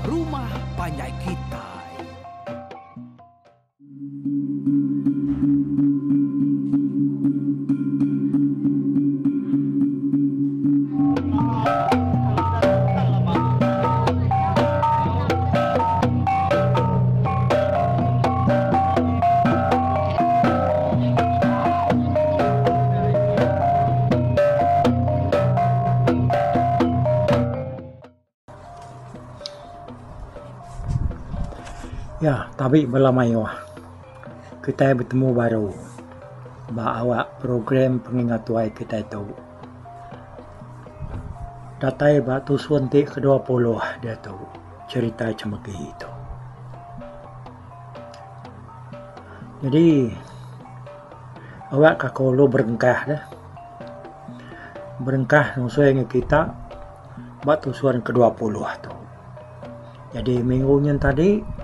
Rumah Panjai Kitai. Ya, tabi bala mayuh. Kitai betemu baru ba awak program pengingat tuai kitai tu. Datai ba tusun ti ke 20 diatu cherita chemegi tu. Jadi awak ka aku lalu berengkah deh. Berengkah nusui ngan kita ba tusun ke 20 tu. Jadi minggu nyin tadi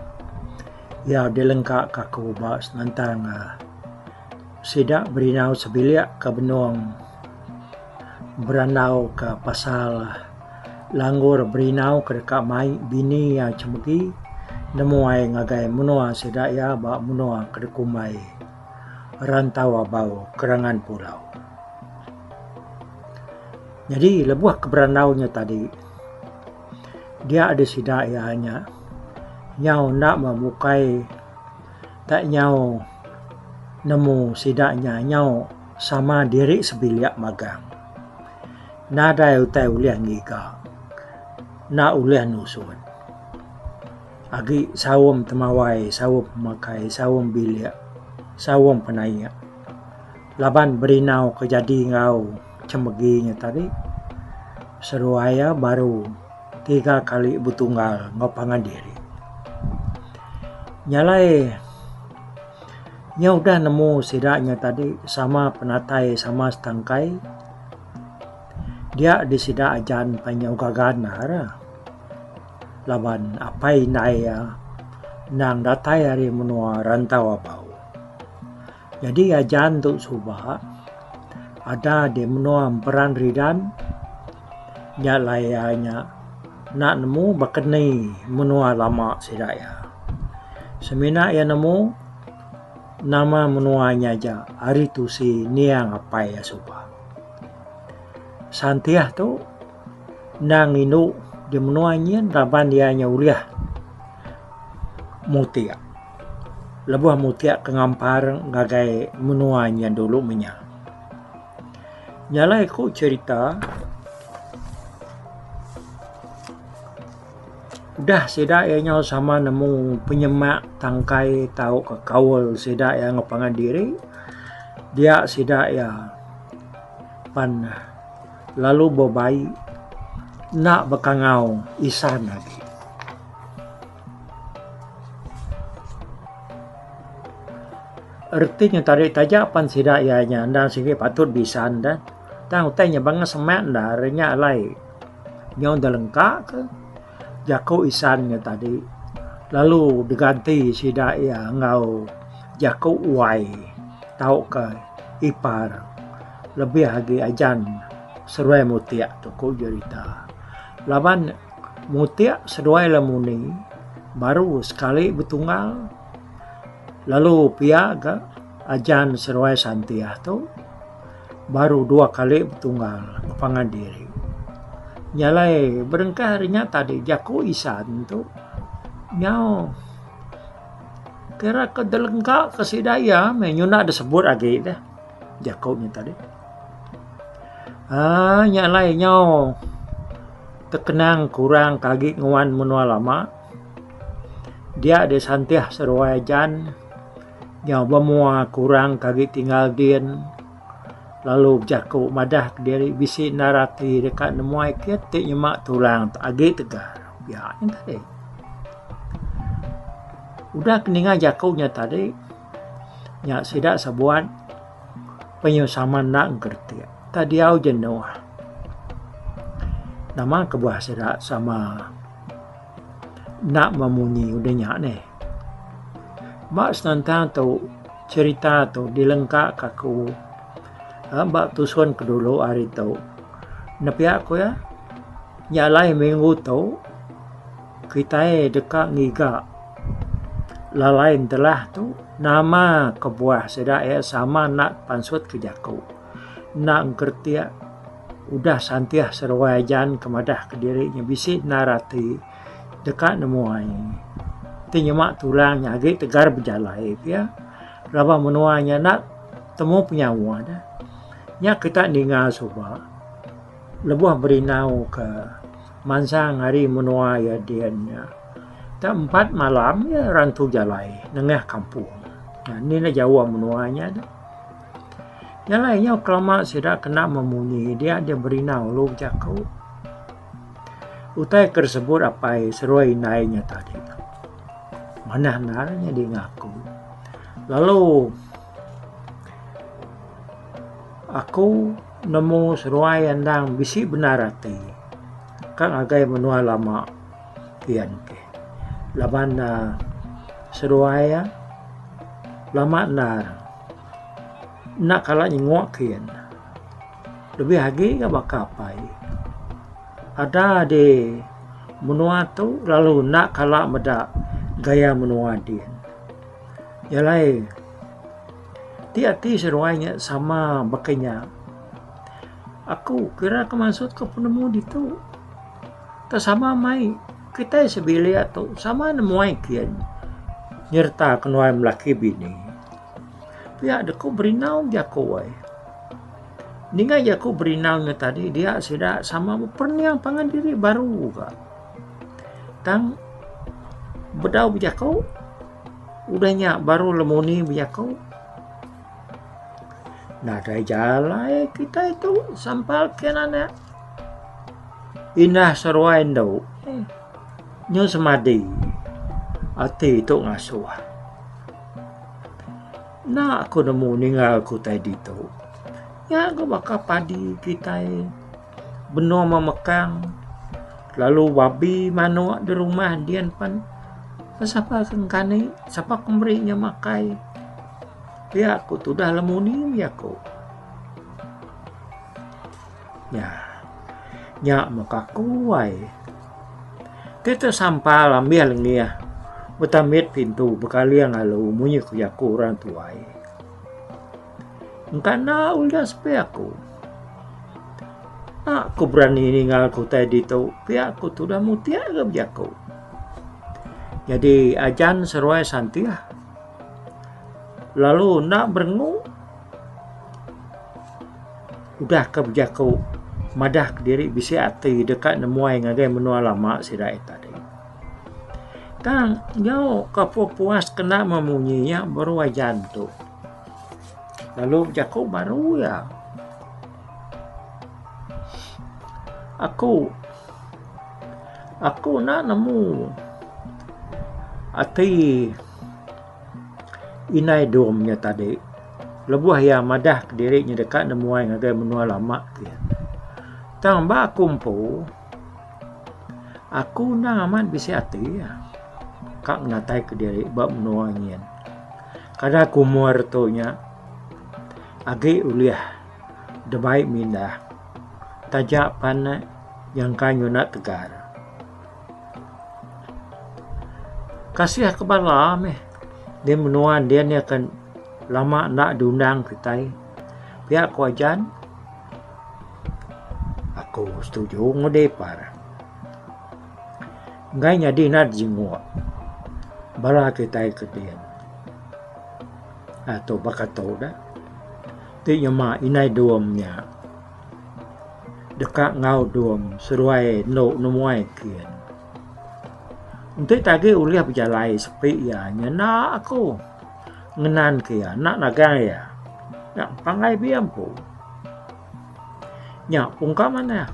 iya dilengka ka aku ba senentang uhh sida berinau sebilik ke benung berandau ka pasal langgur berinau ke deka mai bini iya chemegi nemuai ngagai menua sida iya ba menua ke dikumbai Rantau Abau Kerangan Pulau. Nyadi lebuh ke berandau nya tadi dia deh sida iya nya nyau enda memukai tak nyau nemu sida nya nyau sama diri sebilik magang. Nadai utai ulih ngiga enda ulih nusun. Agi saum temawai, saum pemakai, saum bilik, saum penaik. Laban berinau ke jadi enggau chemegi nya tadi seduai iya baru tiga kali betunggal enggau pangan diri. Nya alai nya udah nemu sida nya tadi sama penatai sama setangkai dia di sida ajan panjau gaga endar. Laban apai indai iya endang datai ari menua Rantau Abau. Nyadi ajan tu suba ada di menua Emperan Ridan nya alai iya nya enda nemu baka ni menua lama sida iya. Semina iya nemu nama menua nya aja ari tusi niang apai iya suba. Santih tu endang indu di menua nyin laban iya nya ulih mutik. Lebuh mutik ke ngampar ngagai menua nyin dulu menya. Nya alai ku cherita udah sida iya nyau sama nemu penyemak tangkai tauka kaul sida iya enggau pangan diri dia sida iya pan lalu bebai enda bekangau isan agi. Reti nya tadi taja pan sida iya nya endang sigi patut bisan deh tang utai nya banga semak enda ari nya alai nyau da lengka ke jaku isan nya tadi lalu diganti sida iya enggau jaku wai tauka ipar lebih agi ajan seruai mutik tu ku jerita laban Mutik seduai Lemuni baru sekali betunggal lalu pia ga ajan seduai Santih tu baru dua kali betunggal pangan diri. Nya alai berengkah ari nya tadi jaku isan tu nyau kira ke delengka ke sida iya meh nyuna disebut agi deh jaku nya tadi. Aaa nya alai nyau tekenang kurang ke agi nguan menua lama dia deh santih seruai ajan nyau bemua kurang ke agi tinggal din lalu bejaku madah kediri bisi endar ati deka nemuai ke ti nyema tulang agi tegar pia nya tadi. Udah ke ninga jaku nya tadi nya sida sebuat. Penyu sama enda engkeretik. Tak diau jenuh. Nama kebuah sida sama enda memunyi udah nya neh. Ba senentang tu cherita tu dilengka ka aku ba tusun ke dulu hari tu. Enda pia ku iya nya alai minggu tu. Kitai deka ngiga lalai entelah tu nama kebuah sida iya sama enda pansut ke jaku. Enda engkeretik udah santih seruai ajan ke madah kediri nya bisi endar ati deka nemuai. Ti nyema tulang nya agi tegar bejalai pia laban menua nya enda temu penyauh ne. Nya kita ninga suba. Lebuh berinau ke mansang ari menua iya din nya tak empat malam iya rantu jalai nengah kampung. Ni ne jauh menua nya deh. Jalai nyau kelama sida kena memunyi dia deh berinau lalu bejaku. Utai ke disebut apai seruai indai nya tadi manah endar nya dinga aku. Lalu aku nemu seruai endang bisi bendar ati ka ngagai menua lama pian ke laban ne seduai iya lama endar enda kala nyenguk kian lebih agi ga baka apai ada di menua tu lalu enda kala meda gaya menua din. Jalai ti ati seduai nya sama baka nya. Aku kira ke mansut ke penemu ditu te sama mai kitai sebilik tu sama nemuai kin nyereta kenuai melaki bini. Pia deka berinau jaku ai. Ninga jaku berinau nya tadi dia sida sama beperening pangan diri baru ga. Tang bedau bejaku udah nya baru lemuni bejaku. Nadai jalai kitai tu sampal kian anak. Indah seruai endu nyu semadi ati tu ngasuh. Enda ku nemu ninggal ku utai ditu. Nya ku baka padi kitai benung memekang lalu babi manok da rumah din pen sapa ke engkani sapa ke meri inya makai. Pia ku tudah lemuni mih aku. Nya, nya meh aku ai. Ti tu sampal ambih lengih betambit pintu bekaling alu munyi ku jaku orang tuai. Engka enda ulih sepi aku. Enda ku berani ningal ku utai ditu pia ku tudah mutik ga bejaku. Nyadi ajan seruai santih. Lalu enda berengu udah ke bejaku madah kediri bisi ati deka nemuai ngagai menua lama sida ita tadi. Tang nyau ka puas kena memunyi nya baru ajan tu. Lalu bejaku baru iya. Aku aku enda nemu ati. Indai Dom nya tadi lebuh iya madah kediri nya deka nemuai ngagai menua lama ti. Tang ba aku empu aku endang amat bisi ati ka ngenatai kediri ba menua nyin. Kada ku umur tu nya agi ulih debai mindah taja pan ne nyangka nyuna tegar. Kasih ke bala meh di menua din iya ke lama enda diundang kitai. Pia ku ajan aku setuju ngudi par. Enggai nyadi enda dijenguk bala kitai ke din. Aaa tu baka tu da ti nyema indai dom nya. Deka enggau dom seduai endo nemuai kin. Enti ti agi ulih bejalai sepi iya nya enda aku ngenan ke iya enda nagang iya. Nya pangai biya empu. Nya pungka manah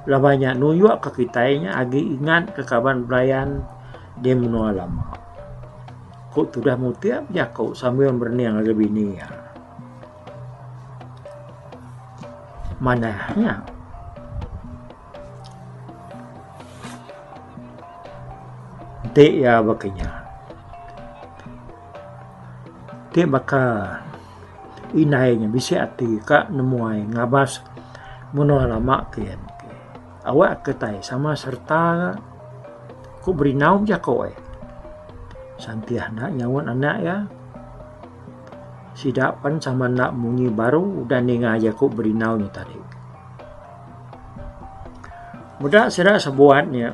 laban nya nunjuk ke kitai nya agi ingat ke kaban belayan di menua lama. Ku tudah mutik bejaku sambil merening ngagai bini iya. Manah nya. Enti iya baka nya. Ti baka indai nya bisi ati ka nemuai ngabas menua lama kiyen. Awak kitai sama sereta. Ku Berinau bejako ai. Santih enda nyaut anak iya. Sida pen sama enda munyi baru udah ninga jaku Berinau nya tadi. Meda sida sebuat nya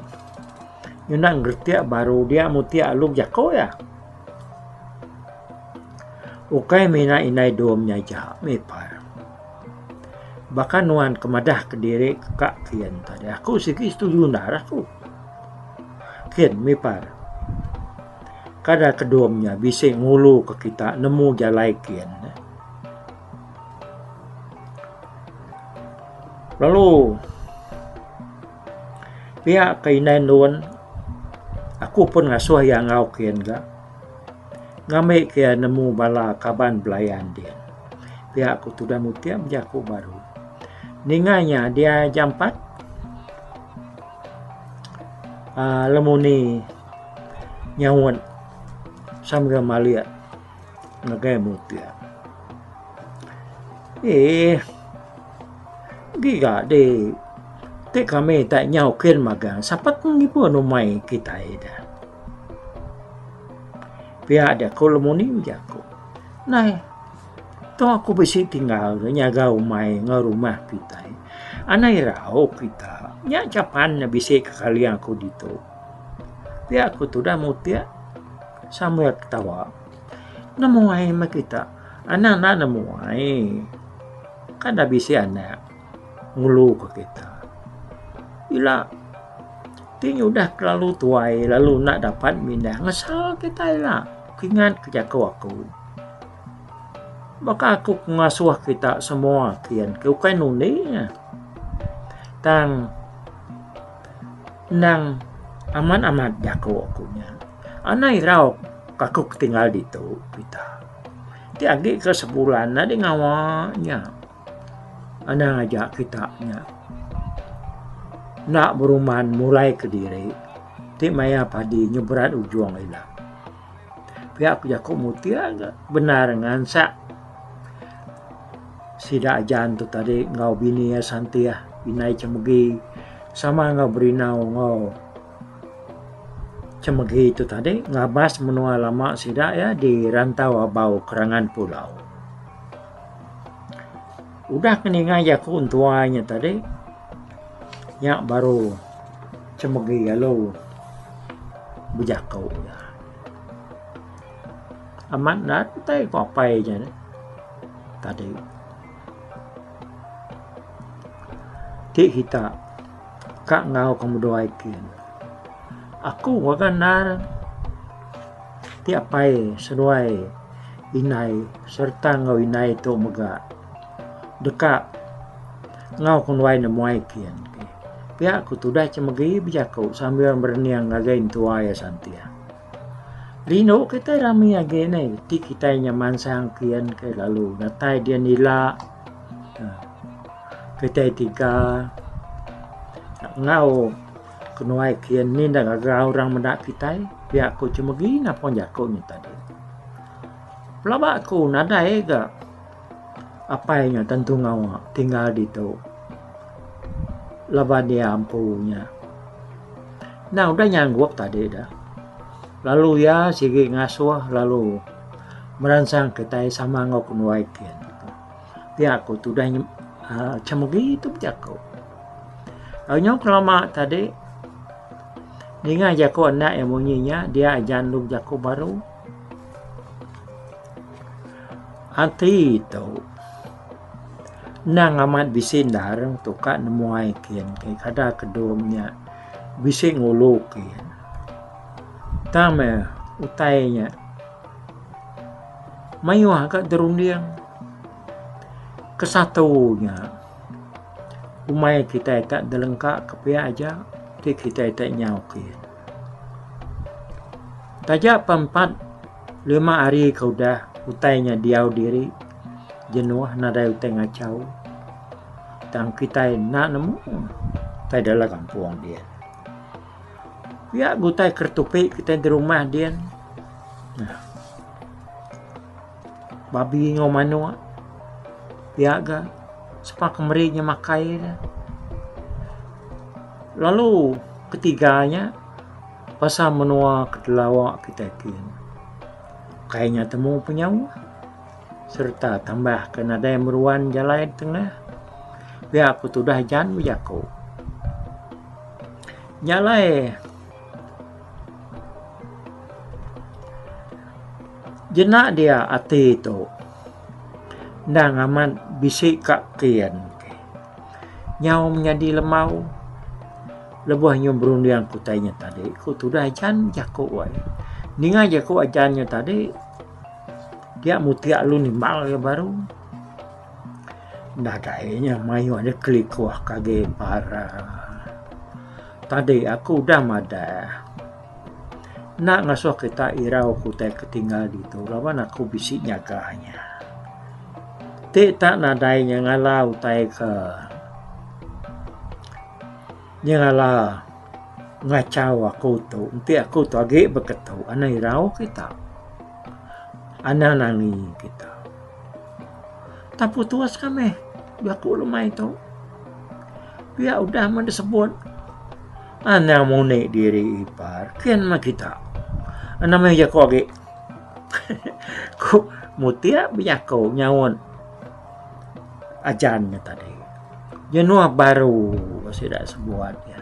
ngena ngeretik baru dia mutik alu bejako iya. Ukai mina indai dom nya aja mih par. Baka nuan ke madah kediri ke ka kian tadi aku sigi setuju endar aku. Kin mih par. Kada kedom nya bisi ngulu ke kita nemu jalai kin. Lalu pia ke indai endun aku pun ngasuh iya enggau kin ga. Ngambi ke iya nemu bala kaban belayan din. Pia ku tudah mutik bejaku baru. Ninga nya dia jampat uhh lemuni nyaut sambil malik ngagai mutik. Eeh giga deh ti kami tak nyau kin magang sapat ngibun umai kitai deh. Pia jaku lemuni bejaku. Nai tu aku bisi tinggal nyaga umai enggau rumah kitai. Anang irau kita nya japan ne bisi kekaling aku ditu. Pia ku tudah mutik sambil ketawa. Nemu ai meh kita anang enda nemu ai. Kan dah bisi anak ngulu ke kita. Ila ti nyudah kelalu tuai lalu enda dapat mindah ngesal kita ila kingat ke jaku aku. Baka aku ke ngasuh kita semua kian ke ukai nundi nya. Tang endang amat amat jaku aku nya. Anang irau aku ke tinggal ditu kita. Ti agi ke sebulan adi ngawa nya. Anang aja kita nya enda beruman mulai kediri ti maya padi nyeberat ujung ila. Pia ku jaku mutik ga bendar ngansak sida ajan tu tadi enggau bini iya Santih indai Chemegi sama enggau Berinau enggau Chemegi tu tadi ngabas menua lama sida iya di Rantau Abau Kerangan Pulau. Udah ke ninga jaku entua nya tadi nya baru Chemegi lalu bejaku iya. Amat enda utai ku apai nya tadi. Ti kita ka enggau ke meduai kin. Aku ngaga endar ti apai seduai indai sereta enggau indai tu mega deka enggau kenuai nemuai kin. Pia ku tudah chemegi bejaku sambil merening ngagai entua iya Santih. Rindu kitai rami agi neh ti kitai nya mansang kian ke lalu datai dian ila kitai tiga enggau kenuai kian ni enda gaga orang meda kitai pia ku chemegi napung jaku nya tadi. Pelaba ku nadai ga apai nya tentu ngawa tinggal ditu laban iya empu nya. Endang udah nyanggup tadi dah lalu iya sigi ngasuh lalu meransang kitai sama enggau kenuai kin. Pia ku tudah uhh chemegi tu bejaku. Nyau kelama tadi ninga jaku anak iya munyi nya dia aja andu bejaku baru. Ati tu endang amat bisi endar tu ka nemuai kin kada kedung nya bisi ngulu kin. Tang meh utai nya mayuh ga dirunding kesatu nya umai kitai tak dilengka ke pia aja ti kitai tak nyau kin. Taja pa empat lima hari ke udah utai nya diau diri jenuh nadai utai ngachau tang kitai enda nemu utai dalam kampung din. Pia ga utai keretupi kitai di rumah din babi enggau manok pia ga sapa ke meri nya makai ne. Lalu ketiga nya. pasal menua ke dilawa kitai kin. Ukai nya temu penyauh sereta tambah ke nadai meruan jalai tengah pia ku tudah Jan bejaku. Nya alai jena dia ati tu endang amat bisi ka kin. Nyau menyadi lembau lebuh nyu berunding ku utai nya tadi ku tudah ajan jaku ai. Ninga jaku ajan nya tadi dia mutik lalu nimbal iya baru. Nadai nya mayuh deh kelikuh ke agi para. Tadi aku udah madah enda ngasuh kita irau ke utai ke tinggal ditu laban aku bisi nyaga nya. Ti tak nadai nyengala utai ke nyengala ngachau aku tu enti aku tu agi beketu anang irau kita. Anang nangi kita. Tak putus ka meh jaku lemai tu. Pia udah meh disebut anang muni diri ipar kin meh kita. Anang meh jaku agi. Ku mutik bejaku nyaut ajan nya tadi. Jenuh baru sida sebuat iya.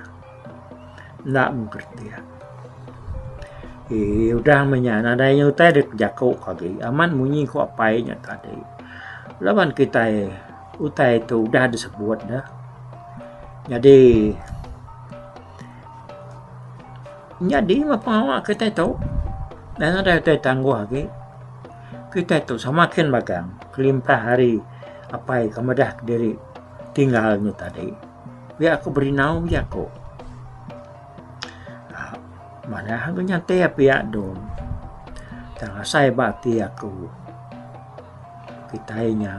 Enda mengkertik. Eee udah meh nya nadai nya utai dek jaku ke agi amat munyi ku apai nya tadi. Laban kitai utai tu udah disebut ne nyadi nyadi meh pengawa kitai tu nadai utai tangguh agi. Kitai tu sama kin magang kelimpah ari apai ke meda kediri tinggal nya tadi. Pia ku Berinau bejaku. Manah aku nyati pia dom. Tang asai ba ati aku kitai nya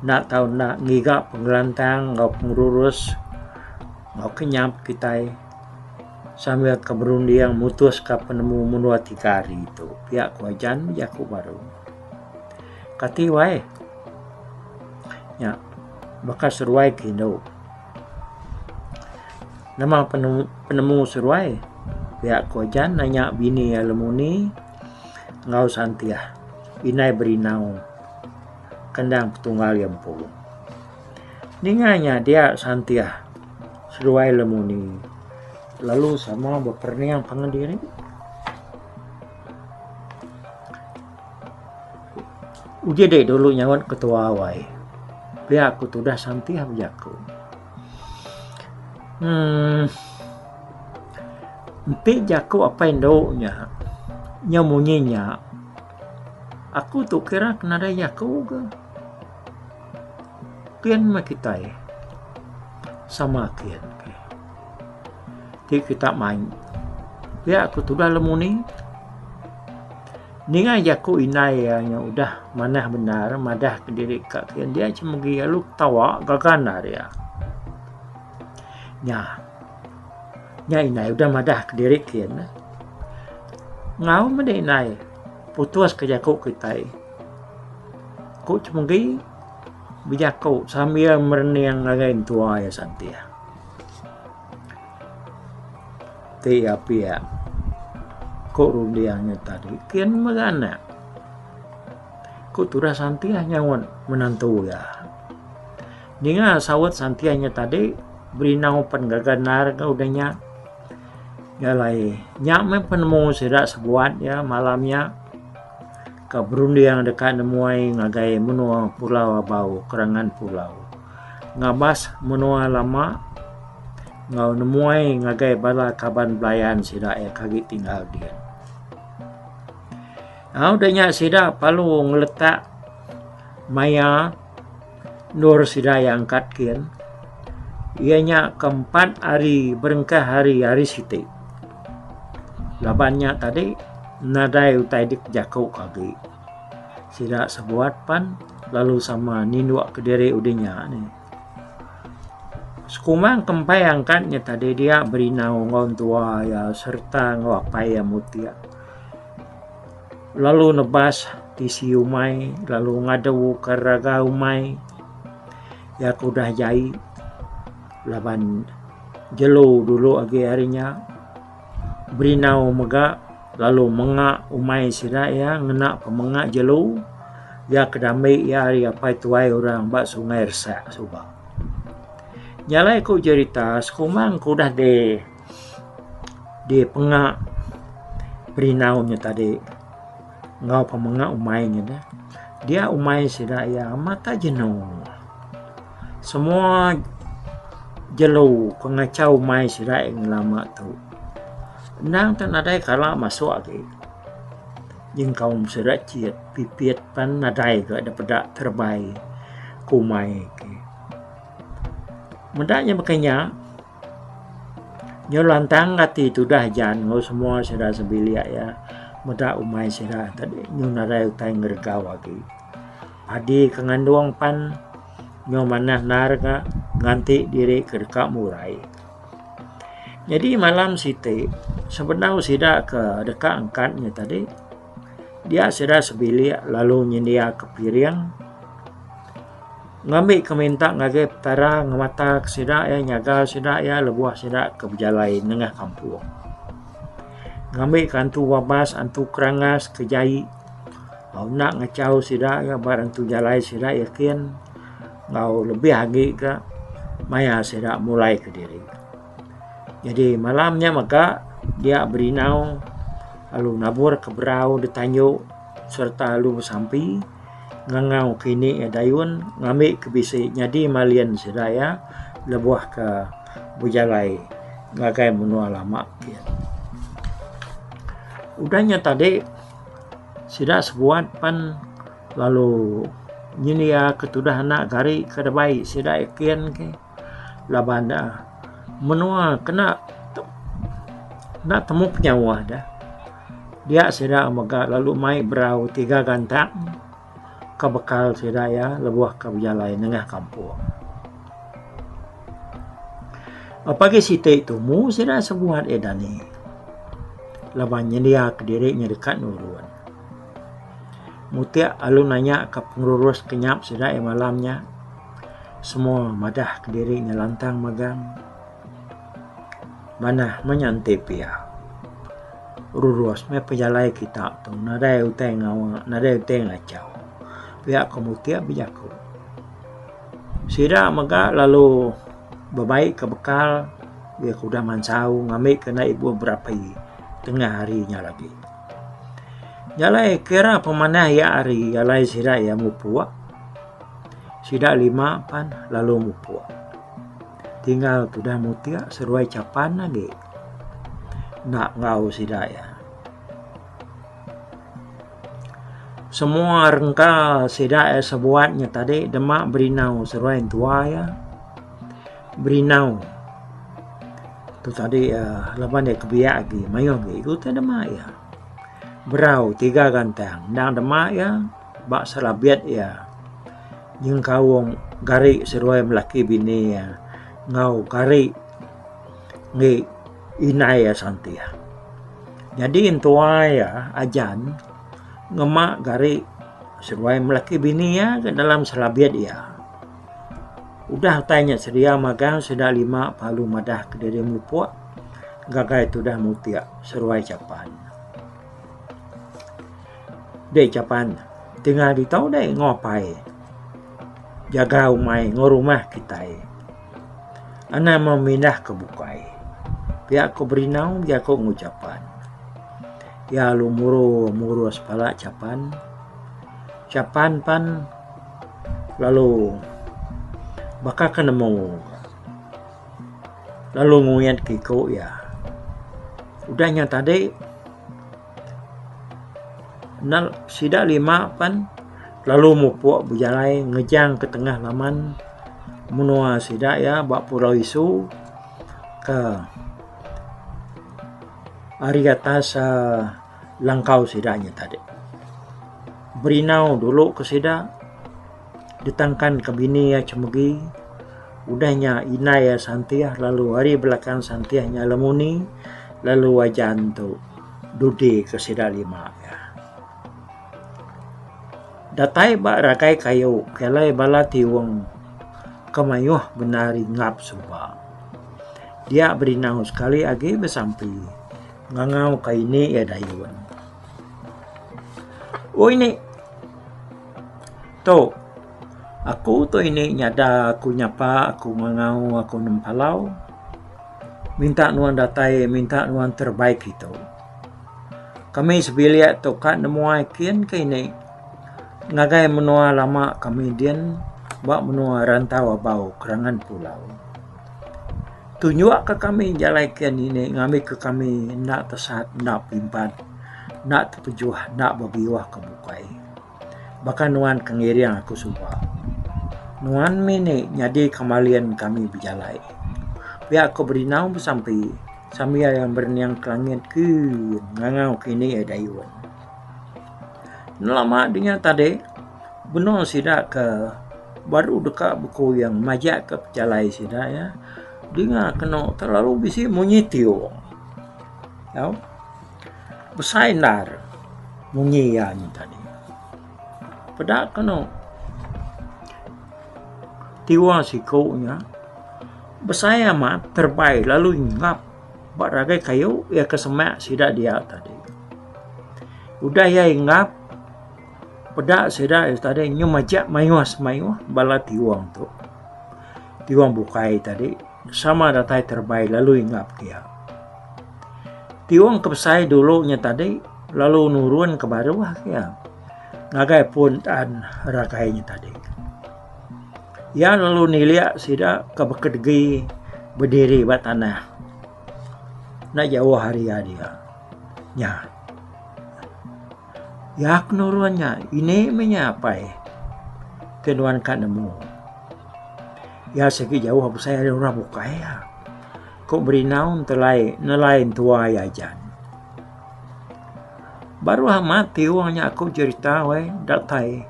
enda tau enda ngiga pengelantang enggau pengerurus enggau kenyap kitai sambil ke berunding mutuska penemu menua tiga hari tu pia ku Ajan bejaku baru. Kati wai nya baka seruai ke indu. Nama penemu seruai pia ku Ajan nanya bini iya Lemuni enggau Santih indai Berinau kendang petunggal iya empu. Ninga nya dia Santih seduai Lemuni lalu sama beperening pangan diri. Uji dek dulu nyaut ketua wai. Pia ku tudah Santih bejaku. Uhh enti jaku apai endu nya nyau munyi nya aku tu kira ke nadai jaku ke. Pin meh kitai sama kin. Ti kita mai pia ku tudah lemuni. Ninga jaku indai iya nya udah manah bendar madah kediri ka kian dia chemegi lalu ketawa gaga endar iya. Nya, nya indai udah madah kediri kian. Enggau meh indai putus ka jaku kitai. Ku chemegi bejaku sambil merening ngagai entua iya santih. Ti iya pia ku runding nya tadi kin mega anak. Ku tudah Santih nyaut menantu iya. Ninga saut Santih nya tadi Berinau pen gaga endar ga udah nya. Nya alai nya meh penemu sida sebuat iya malam nya ka berunding deka nemuai ngagai menua Pulau Abau Kerangan Pulau. Ngabas menua lama enggau nemuai ngagai bala kaban belayan sida iya ke agi tinggal din. Au udah nya sida perlu ngeletak maya endur sida iya angkat kin iya nya ke empat hari berengkah hari hari siti. Laban nya tadi nadai utai dikejaku ke agi. Sida sebuat pan lalu sama ninduk kediri udah nya nih. Sekumbang ke empai angkat nya tadi dia berinau enggau entua iya sereta enggau apai iya mutik. Lalu nebas tisi umai lalu ngadu ke raga umai iya ke udah jai laban jelu dulu agi ari nya. Berinau mega lalu menga umai sida iya ngena pemenga jelu iya ke dambi iya ari apai tuai orang ba Sungai Resak suba. Nya alai ku jerita sekumbang ke udah di dipenga Berinau nya tadi enggau pemenga umai nya deh dia umai sida iya amat tak jenu. Semua jelu ke ngachau umai sida iya ngelama tu endang te nadai kala masuk agi nyengkaum sida chit pipit pan nadai ga da peda terebai ke umai ti. Meda nya baka nya nyau lantang ati tudah jan enggau semua sida sebilik iya meda umai sida tadi nyau nadai utai ngeregau agi. Padi ke ngandung pan nyau manah endar ga nganti diri ke deka murai. Nyadi malam siti sebedau sida ke deka angkat nya tadi dia sida sebilik lalu nyendiaka piring ngambi ke minta ngagai petara ngemata ke sida iya nyaga sida iya lebuh sida ke bejalai nengah kampung. Ngambi ke antu babas antu kerangas ke jai. Enda ngachau sida iya ba rentu jalai sida yakin enggau lebih agi ka maya sida mulai kediri. Jadi malam nya mega dia berinau lalu nabur ke berau da tanju sereta lalu besampi ngangau ke ini iya dayun ngambi ke bisi nyadi malin sida iya lebuh ke bejalai ngagai menua lama. Udah nya tadi. Sida sebuat pan lalu nyendia ke tudah anak gari ke dibai sida yakin ke laban ne menua kena enda temu penyauh deh. Dia sida mega lalu mai berau tiga gantang ke bekal sida iya lebuh ke bejalai nengah kampung. Pagi siti tumu sida sebuat iya dani laban nyendia kediri nya deka nurun. Mutik lalu nanya ka pengerurus kenyap sida iya malam nya semua madah kediri nya lantang magang. Manah meh nya enti pia. Rurus meh pejalai kita tu nadai utai ngawa nadai utai ngachau. Pia ku Mutik bejaku. Sida mega lalu bebai ke bekal iya ke udah mansau ngambi ke enda ibuh berapi tengah hari nya lagi. Nya alai kira pemanah iya hari alai sida iya mupuk sida lima pan lalu mupuk. Tinggal tudah mutik seruai chapan agi enda enggau sida iya. Semua rengka sida iya sebuat nya tadi dema berinau seruai entua iya. Berinau tu tadi uhh laban iya ke biak agi mayuh agi utai dema iya. Berau tiga gantang endang dema iya ba selabit iya. Nyengkaum gari seduai melaki bini iya enggau gari enggi indai iya santih. Nyadi entua iya ajan ngema gari seduai melaki bini iya ga dalam selabit iya. Udah utai nya sedia magang sida lima lalu madah kediri mupuk gagai tudah mutik seruai chapan. Deh chapan tinggal ditu deh enggau apai jaga umai enggau rumah kitai. Anang meh mindah ke bukai. Pia ku Berinau jaku enggau chapan. Iya lalu muru murus pala chapan. Chapan pan lalu baka ke nemu lalu nguyat ke iku iya. Udah nya tadi. Enda sida lima pan lalu mupuk bejalai ngejang ke tengah laman menua sida iya ba Pulau Isu ke ari atas uhh langkau sida nya tadi. Berinau dulu ke sida ditangkan ke bini iya chemegi udah nya indai iya santih lalu ari belakang santih nya lemuni lalu ajan tu. Dudi ke sida lima iya. Datai ba ragai kayu ke alai bala tiung ke mayuh bendar ingap suba. Dia berinau sekali agi besampi. Ngangau ka ini iya dayun. Oi ini. Tu aku tu ini nyada aku nyapa aku ngangau aku nempalau minta nuan datai minta nuan terebai kitu. Kami sebilik tu ka nemuai kin ke ini ngagai menua lama kami din ba menua Rantau Abau Kerangan Pulau. Tunjuk ka kami jalai kin ini ngambi ka kami enda tesat enda pimpan enda tepejuh enda bebiuh ke bukai. Baka nuan ke ngiring aku suba. Nuan mih ni nyadi ke malin kami bejalai. Pia ku Berinau besampi sambil iya merening ke langit ke ngangau ke ini iya dayun. Enda lama dinya tadi benung sida ke baru deka bekuyang majak ke pejalai sida iya dinga kenu terlalu bisi munyi tiong. Tau. Besai endar munyi iya nya tadi. Peda kenu tiwa siku nya besai amat terebai lalu nyengap ba ragai kayu iya ke semak sida dia tadi. Udah iya inggap peda sida iya tadi nyu majak mayuh semayuh bala tiwang tu. Tiwang bukai tadi sama datai terebai lalu inggap ke iya. Tiung ke besai dulu nya tadi lalu nurun ke baruh iya ngagai pun tan ragai nya tadi. Iya lalu nilik sida ke bekedegi bediri ba tanah enda jauh ari iya dia. Nya. Iya ke nurun nya ini meh nya apai ke nuan ka nemu. Iya sigi jauh besai ari orang bukai. Ku Berinau entelai nelai entua iya ajan. Baru amat tiung nya aku jerita weh datai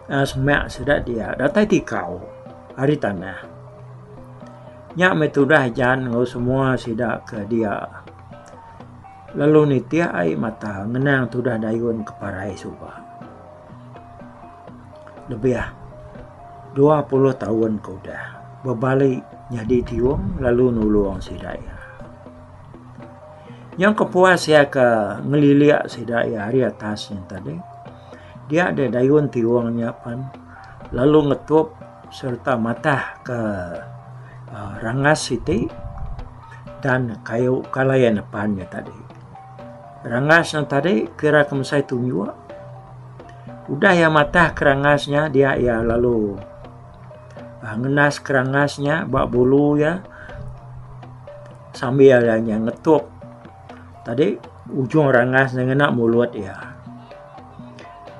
uhh semak sida dia datai tikau ari tanah. Nya meh tudah ajan enggau semua sida ke dia lalu nitih ai mata ngenang tudah dayun ke parai suba. Lebih 20 taun ke udah bebali nyadi tiung lalu nulung sida iya. Nyau kepuas iya ke ngelilik sida iya ari atas nya tadi dia deh dayun tiung nya pan lalu ngetup sereta matah ke uhh rangas siti dan kayu kalai nepan nya tadi. Rangas nya tadi kira ke mesai tunjuk. Udah iya matah kerangas nya dia iya lalu uhh ngendas kerangas nya ba bulu iya sambil iya nya ngetup tadi ujung rangas nya ngena mulut iya.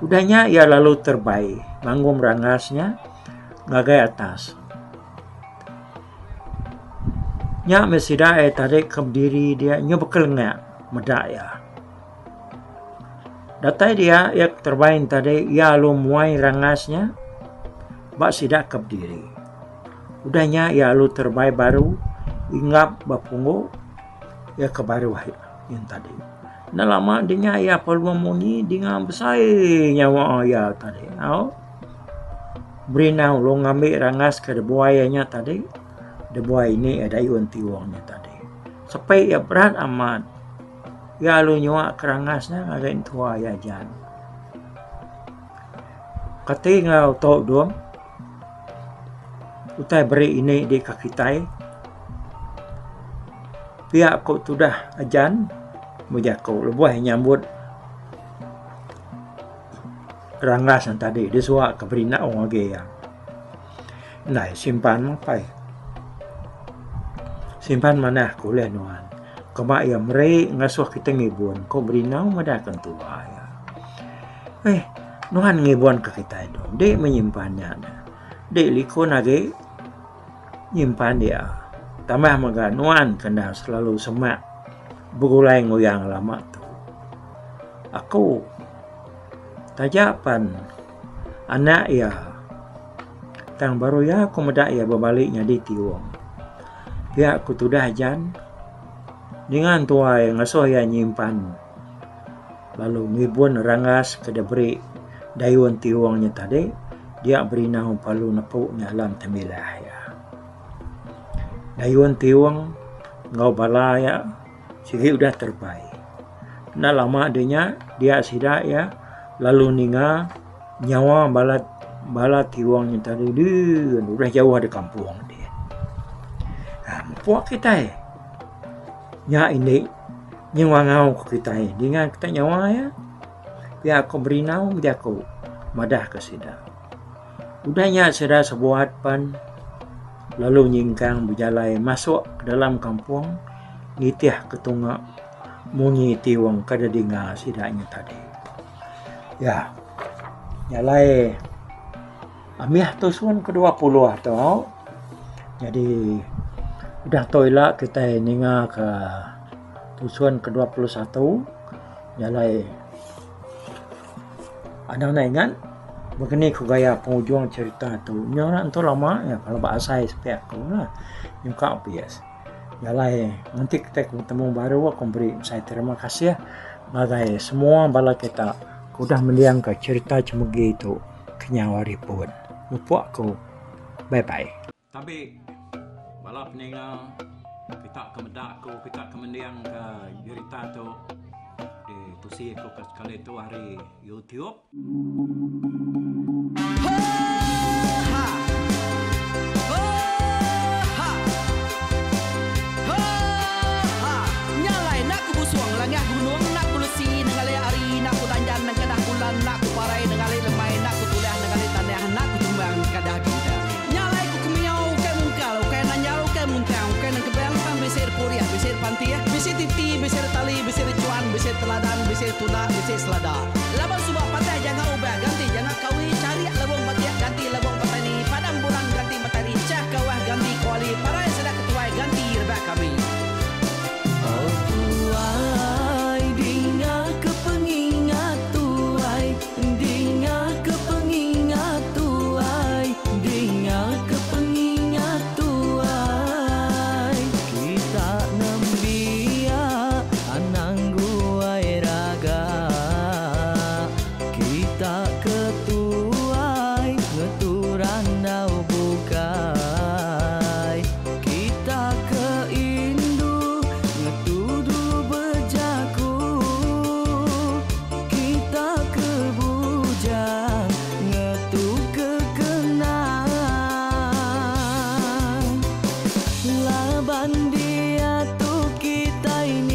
Udah nya iya lalu terebai manggung rangas nya ngagai atas. Nya meh sida iya tadi ke bediri dia nyau bekelengak meda iya. Datai dia iya ke terebai ne tadi iya lalu muai rangas nya ba sida ke bediri. Udah nya iya lalu terebai baru inggap ba punggu iya ke baruh yen tadi. Enda lama dinga iya perlu munyi dinga besai nyawa iya tadi au. Berinau lalu ngambi rangas ke dibuai iya nya tadi dibuai ini dayun tiong nya tadi. Sepi iya berat amat. Iya lalu nyua kerangas nya ngagai entua iya ajan. Kati enggau tu dong utai beri ini di ka kitai pia ku tudah ajan bejaku lebuh iya nyambut kerangas ne tadi disuwa ka berinau agi iya. Ndai simpan apai. Simpan manah ku ulih nuan. Keba iya meri ngasuh kita ngibun ku Berinau madah ke entua iya. Eh nuan ngibun ke kitai tu enti meh nyimpan nya deh. Enti likun agi nyimpan dia. Tambah mega nuan ke enda selalu semak begulai nguyang lama tu. Aku taja pan anak iya tang baru iya ku meda iya bebali nyadi tiung. Pia ku tudah ajan ninga entua iya ngasuh iya nyimpan lalu ngibun rangas ke diberi dayun tiung nya tadi dia berinau perlu nepu nya alam temilah iya. Dayun tiung enggau bala iya. Sigi udah terebai. Enda lama deh nya dia sida iya lalu ninga nyawa bala bala tiong nya tadi deh udah jauh ari kampung deh. Aaa mupuk kitai nya indi nyengangau ke kitai ninga kitai nyawa iya pia ko Berinau bejaku madah ke sida. Udah nya sida sebuat pan lalu nyingkang bejalai masuk ke dalam kampung nitih ke tunga munyi tiong ke didinga sida nya tadi. Ya nya alai amih tusun ke 20 tu jadi udah tu ila kitai ninga ka tusun ke 21 nya alai anang enda ingat begini ku gaya pengujung cerita tu nyau enda tentu lama kalau ba asai sepi aku lah nyungka opis. Nya alai enti kitai ke betemu baru aku meri besai terima kasih ngagai semua bala kita ke udah mendingka cherita chemegi tu kenyau hari pun. Mupuk aku. Bye bye. Tabi bala peninga kita ke meda aku kita ke mendingka jerita tu ditusi aku ke sekali tu ari YouTube. Laban suba patah janga ubah ganti janga kawi charik lebong batik ganti lebong petani padam bulan ganti matari chah kawah ganti kuali parai sida ketuai ganti rebak kami. Oh tuai dinga ke pengingat tuai dinga ke pengingat tuai dinga ke pengingat tuai kita nembiak anang guai raga kita ke tuai ngetu randau bukai kita ke indu ngetu dulu bejaku kita ke bujang ngetu ke kenang laban diatu kitai.